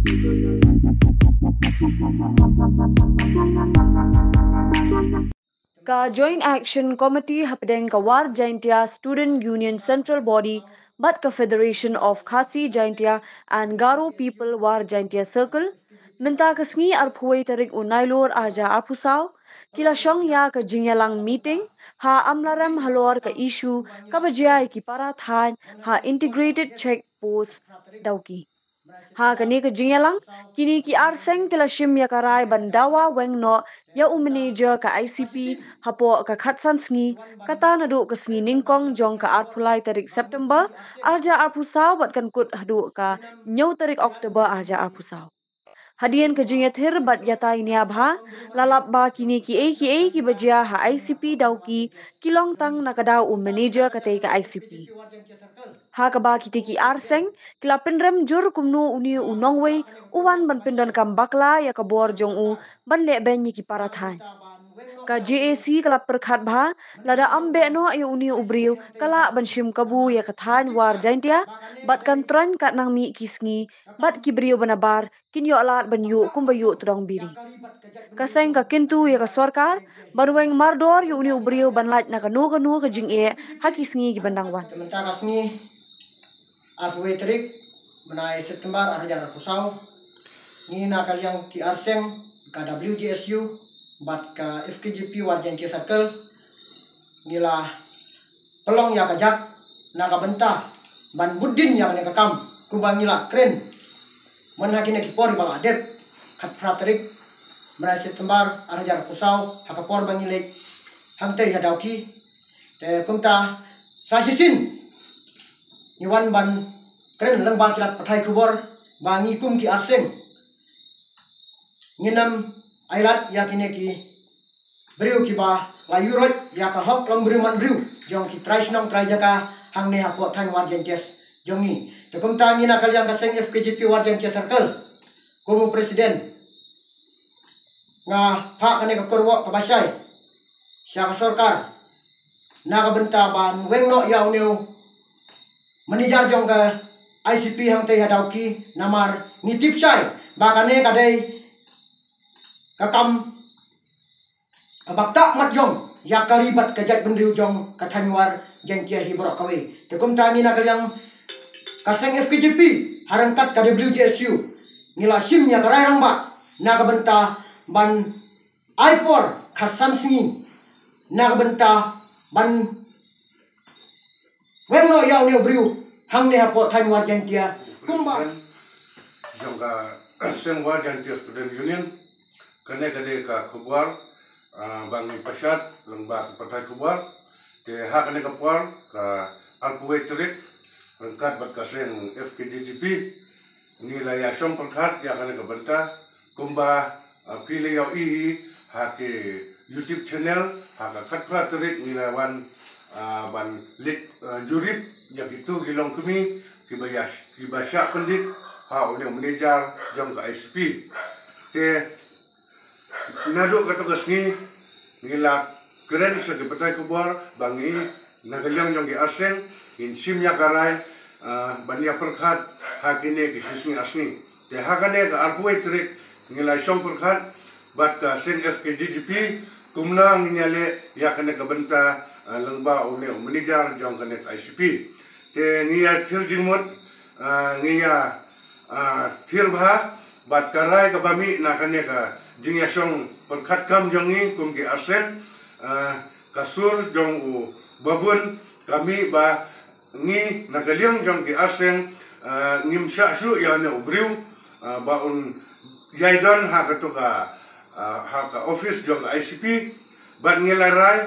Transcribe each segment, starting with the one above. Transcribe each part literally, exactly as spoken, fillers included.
Ka Joint Action Committee hapdeng ka War Jaintia Student Union Central Body bad ka Federation of Khasi Jaintia and Garo People War Jaintia Circle, mynta ka sngi arphew tarik u Nailur arhajar arphew saw, ki la shong ïa ka jingïalang meeting ha Amlarem halor ka issue kaba jia ïa ki para thaiñ ha Integrated Check Post Dawki. Ha kane ka jingïalang, kine ki ar seng ki la shim ïa ka rai ban dawa weng noh ïa u manager ka I C P hapoh ka khatsan sngi, kata naduh ka sngi nyngkong jong ka arphew lai tarik September arhajar arphew saw bad kan kut haduh ka hynñiew tarik October arhajar arphew saw. Hadien ka jingïathir bad ïatai nia bha, la lap ba kine kiei kiei kiba jia ha I C P Dawki ki long tang na ka daw u manager katei ka I C P. Ha kaba kitei ki ar seng ki la pynrem jur kumno une u nongwei u wan ban pyndonkam bakla ïa ka bor jong u ban leh beiñ ïa ki para thaiñ. Ka J A C ka la pyrkhat bha, lada ym beh noh ïa une u briew ka lah ban shim kabu ïa ka thaiñ War Jaintia bad kan troiñ katnang mih ki sngi bad ki briew ba nabar kin ïoh lad ban ïuh kumba ïuh tdong biri. Ka seng ka kyntu ïa ka sorkar ban weng mardor ïa une u briew ban lait na kano kano ka jingeh ha ki sngi kiban dang wan. Mynta ka sngi arphew tarik bnai September arhajar arphew saw, ngi na ka liang ki ar seng ka W J S U bad ka F K J P War Jaintia Circle ngi la pynlong ïa ka jak na ka bynta ban bud dien ïa kane ka kam kumba ngi la kren man ha kine ki por ba la dep, khatphra tarik bnai September arhajar arphew saw, ha ka por ba ngi leit hangtei ha Dawki. Te kumta sa shisien ngi wan ban kren lyngba ki lad pathai khubor ba ngi kum ki ar seng ngin ym ailad ïa kine ki briew kiba la ïuh roit ïa ka hok long briew man briew jong ki trai shnong trai jaka hangne hapoh thaiñ War Jaintia jong ngi. Te kumta ngi na ka liang ka seng F K J P War Jaintia Circle, kum u president, nga phah kane ka kyrwoh kaba shai sha ka sorkar na ka bynta ban weng noh ïa une u manager jong ka I C P hangtei ha Dawki, namar ngi tip shai ba kane ka dei ka kam kaba ktah mat jong ïa ka ri bad ka jaitbynriew jong ka thaiñ War Jaintia hi baroh kawei. Te kumta ngi na ka liang ka seng F K J P ha ryngkat ka W J S U ngi la shim ïa ka rai rangbah na ka bynta ban ai por khatsan sngi na ka bynta ban weng noh ïa une u briew hangne hapoh thaiñ War Jaintia kumba. President jong ka seng War Jaintia Student Union, kane ka dei ka khubor, ah, ba ngi pynshad lyngba ki pathai khubor. Te ha kane ka por ka arphew tarik ryngkat bad ka seng F K J G P ngi la ïa shong pyrkhat ïa kane ka bynta kumba, ah, phi la ïohi hi ha ki YouTube channel, ha ka khatphra tarik ngi la wan, ah, ban leit, ah, jurip ïa kitu ki longkmie kiba ïa, kiba shah pyndit ha une u manager jong ka I C P. Te naduh kato ka sngi ngi la kren sha ki pathai khubor ba ngi na ka liang jong ki arseng ngin shim ïa ka rai, ah, ban ïa pyrkhat ha kine ki shisngi arsngi. Te ha kane ka arphew tarik ngi la shong pyrkhat bad ka seng F K J G P kumno ngin ïa leh ïa kane ka bynta, ah, lyngba une u manager jong kane ka I C P. Te ngi ïa thir jingmut, ah, ngi ïa, ah, thir bha bad ka rai kaba mih na kane ka jingïashong pyrkhat kam jong ngi kum ki arseng, ah, ka sur jong u babun ka mih ba ngi na ka liang jong ki arseng, ah, ngim shah shuh ïa une u briew, ah, ba un ïai don ha kato ka, ah, ha ka office jong ka I C P. Bad ngi la rai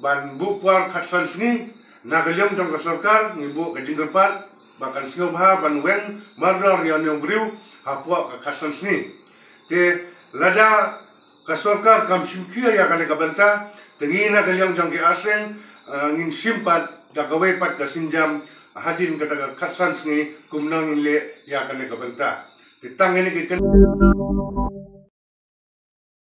ban buh por khatsan sngi na ka liang jong ka sorkar, ngi buh ka jingkyrpad ba kan sngewbha ban weng mardor ïa une u briew hapoh ka khatsan sngi. Te lada ka sorkar kam shim khia ïa kane ka bynta, te ngi na ka liang jong ki arseng, eh, ngin shim pat da kawei pat ka sienjam hadien kata ka khatsan sngi kumno ngin leh ïa kane ka bynta. Te tang kine ki kyn-